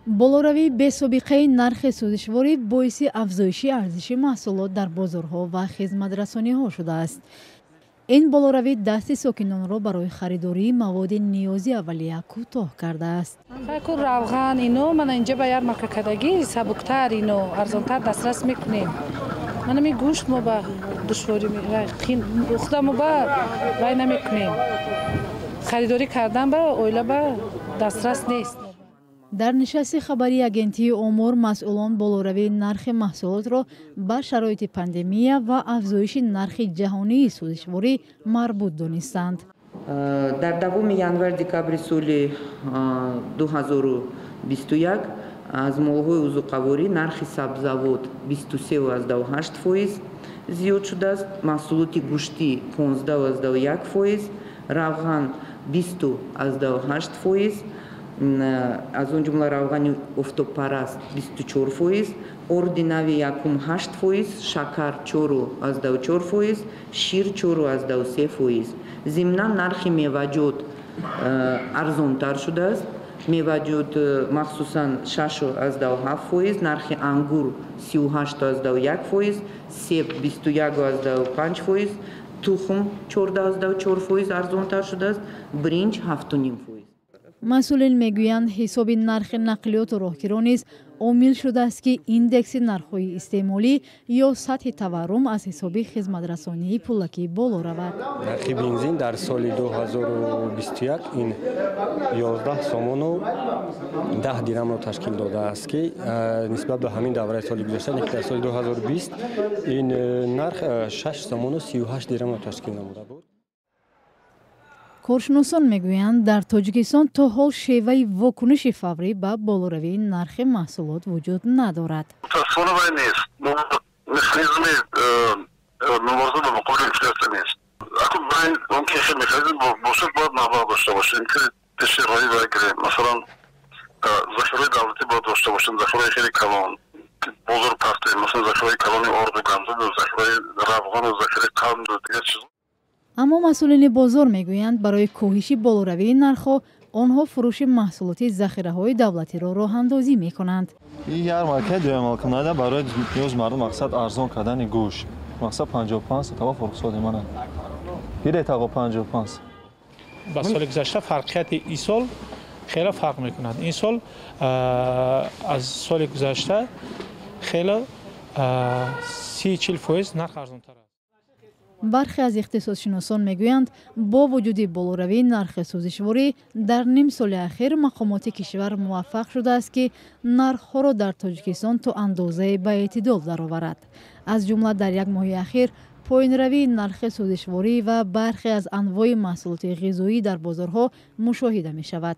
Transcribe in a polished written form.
Болоравии бесобиқаи нархи сӯзишворӣ боиси афзоиши арзиши маҳсулот дар бозорҳо ва хизматрасониҳо шудааст. Ин болоравӣ дасти сокинонро барои харидории маводи ниёзи аввалия кӯтоҳ кардааст. Ку равған ино мана инҷа ба ярмарка кардагӣ сабуктар, ино арзонтар дастрас мекунем. Манами гӯшт мо ба душворӣ, худамо ба вай намекунем. Харидорӣ кардан ба оила ба дастрас нест. Дар нишасти хабарии агентии Омор масъулон болоравии нархи маҳсулотро ба шароити пандемия ва афзоиши нархи ҷаҳонии сӯзишворӣ марбут донистанд. Дар давоми январ-декабри соли 2021 аз молҳои озуқаворӣ нархи сабзавот 23,8% зиёд шудааст, маҳсулоти гӯштӣ 15,1%, равған 20,8%, аз он ҷумла равғани офтобпараст 24%, орди нави якум 8%, шакар 4,4%, шир 4,3%. Зимнан, нархи меваҷот арзонтар шудааст. Меваҷот махсусан 6,7%, нархи ангур 38,1%, себ 21,5%, тухм 14,4% арзонтар шудааст, биринҷ 7,5%. Масъулин мегӯянд, ҳисоби нархи нақлиёту роҳкиро низ омил шудааст, ки индекси нархҳои истеъмолӣ ё сатҳи таваррум аз ҳисоби хизматрасонии пулакӣ боло равад. Нархи бензин дар соли 2021 ин 11 сомону 10 дирамро ташкил додааст, ки нисбат ба ҳамин давраи соли гузашта, ки дар соли 2020 ин нарх 6 сомону 38 дирамро ташкил намуда буд. Коршиносон мегӯянд, дар Тоҷикистон то ҳол шеваи вокуниши фаврӣ ба болоравии нархи маҳсулот вуҷуд надорад. Мутаассифона, вай нест, механизми мубориза ба муқобили инфлясия нест. Акун барои он ки хел механизм бошад, бояд маблағ дошта бошем, ки пеши роҳи вай гирем. Масалан, захираҳои давлатӣ бояд дошта бошем, захираҳои хеле калон бозор партоем, масалан, захираҳои калони орду гандуму, захираҳои равғану, захираи қанду дигар чиз. Аммо масъулини бозор мегӯянд, барои коҳиши болоравии нархҳо онҳо фурӯши маҳсулоти захираҳои давлатиро роҳандозӣ мекунанд. Ин ярмаркаи доималкунанда барои ниёзи мардум, мақсад арзон кардани гӯшт, мақсад 55 сатава фурӯхсоди мана гиред, ағо, 55. Ба соли гузашта фарқияти ин сол хеле фарқ мекунад. Ин сол аз соли гузашта хеле 30-40% нарх арзонтар аст. Бархе аз иқтисодшиносон мегӯянд, бо вуҷуди болоравии нархи сӯзишворӣ дар ним соли ахир мақомоти кишвар муваффақ шудааст, ки нархҳоро дар Тоҷикистон то андозае ба эътидол дароварад. Аз ҷумла, дар як моҳи ахир поёнравии нархи сӯзишворӣ ва бархе аз анвои маҳсулоти ғизоӣ дар бозорҳо мушоҳида мешавад.